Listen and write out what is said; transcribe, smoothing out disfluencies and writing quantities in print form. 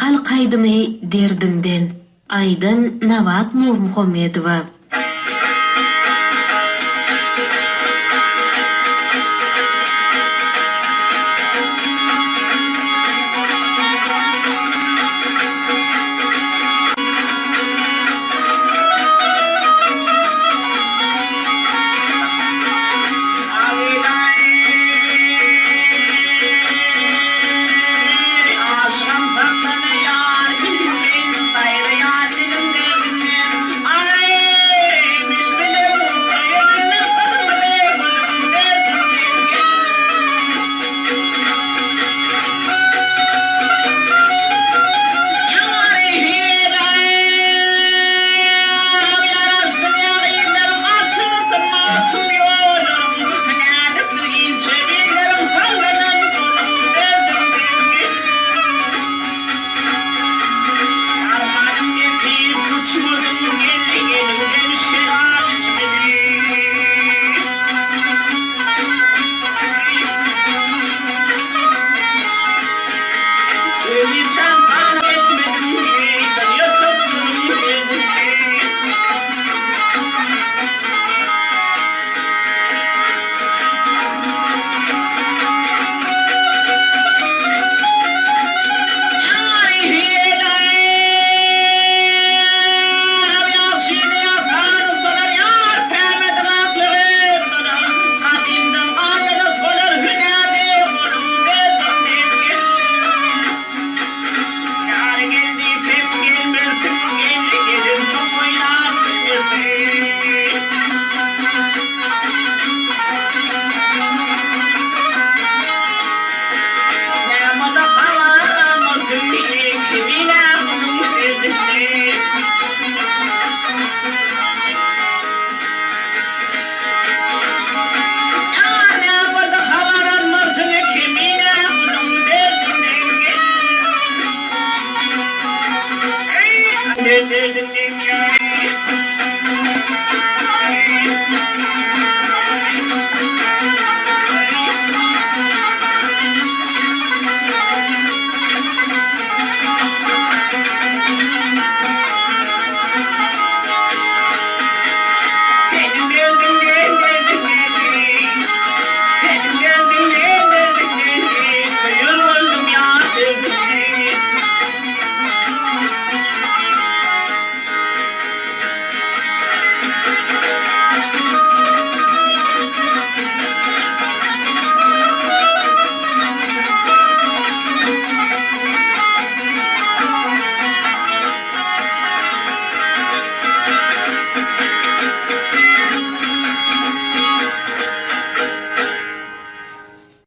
Halk aýdymy Derdiňden. Aýdan Nabat Nurmuhammedowa. Aşygam saklanaýar bilmen, saýraýar dilim derdinden. Aý, bilbilem söýeninde gyrmyzy gülüň derdinden gel. Ýary hüýeläp ýaraşsyn ýagyzlarym, açylsyn matym ýollarym, näzikdir inçe billerim, sallanan goluň derdinden gel. Armanym getir, uçmadym, geldi eliňden şerap içmeli. Öýçän sana geçmedim, dünýe köpçüligiň elinde. Ýary hileläp, ýagşyny ýasan solar, ýar pämediň aklygy solar, gadymdan galany solar, hünärli goluň derdinden gel. Ýar gel diýsem gelmersiň, geldi gelensoň oýnap bilmersiň. Näme-de habar almarsyň, kemine guluň derdinden. Ýar näme-de habar almarsyň, kemine guluň derdinden gel. Eý, derdinden.